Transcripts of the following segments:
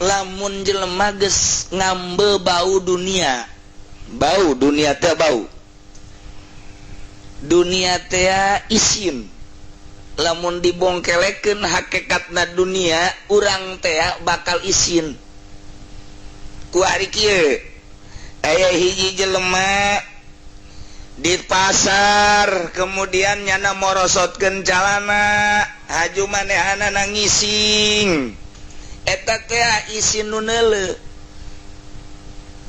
Lamun jelema geus ngambe bau dunia, bau dunia teh, bau dunia teh isin. Lamun dibongkelekeun hakikatna dunia, urang teh bakal isin. Ku ari kieu, aya hiji jelema di pasar, kemudian nyana morosotkeun calana, haju manehna ngising. Eta teh isin nu neuleu,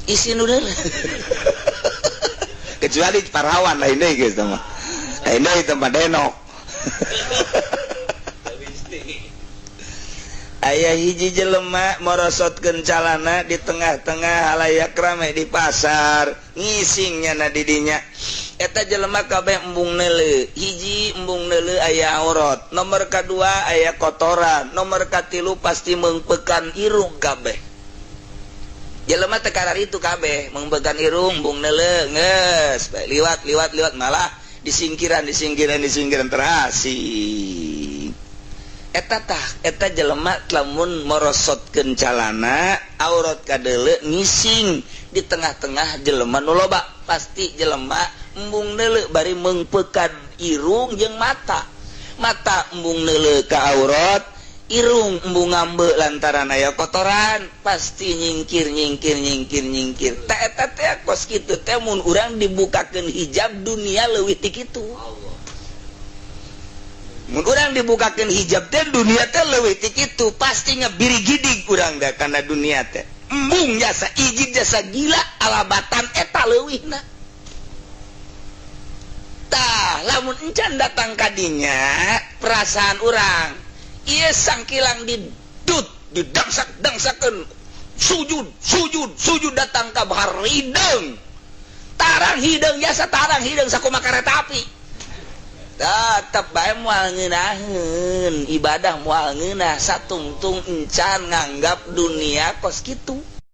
isin nu neuleu, kecuali parawan lain deui, geus mah lain deui, tempat denok. Aya hiji jelema morosotkeun calana di tengah-tengah halayak rame di pasar, ngising nyana didinya. Eta jelema kabeh embung neuleu. Hiji, embung neuleu aya aurat, nomor kedua aya kotoran, nomor katilu pasti meungpeukan irung. Kabeh jelema teh itu kabeh meungpeukan irung, embung neuleu, geus liwat, liwat, liwat, malah disingkiran, disingkiran, disingkiran, terasing. Eta tah, eta jelema lamun morosotkeun calana, aurat kadeuleu, ngising di tengah-tengah jelema nu loba, pasti jelema embung neuleu bari meungpeukan irung jeung mata. Mata embung neuleu ka aurat, irung embung ngambe lantaran aya kotoran, pasti nyingkir, nyingkir, nyingkir, nyingkir. Tak eta teh kos kitu teh. Mun urang dibukakeun hijab dunia, leuwih ti kitu. Mun urang dibukakeun hijab teh, dunia teh leuwih ti kitu. Pasti ngebirigidig urang da kana dunia teh, embung jasa ijid, jasa gila alabatan eta leuwihna. Tah, lamun encan datang kadinya perasaan urang, ieu sangkilang didut, didangsak dangsakeun, sujud, sujud, sujud, datang ka bahar hideung, tarang hideung, jasa tarang hideung sakumaha kereta api, tetep bae moal ngeunaheun ibadah, moal ngeunah satungtung encan nganggap dunia kos kitu.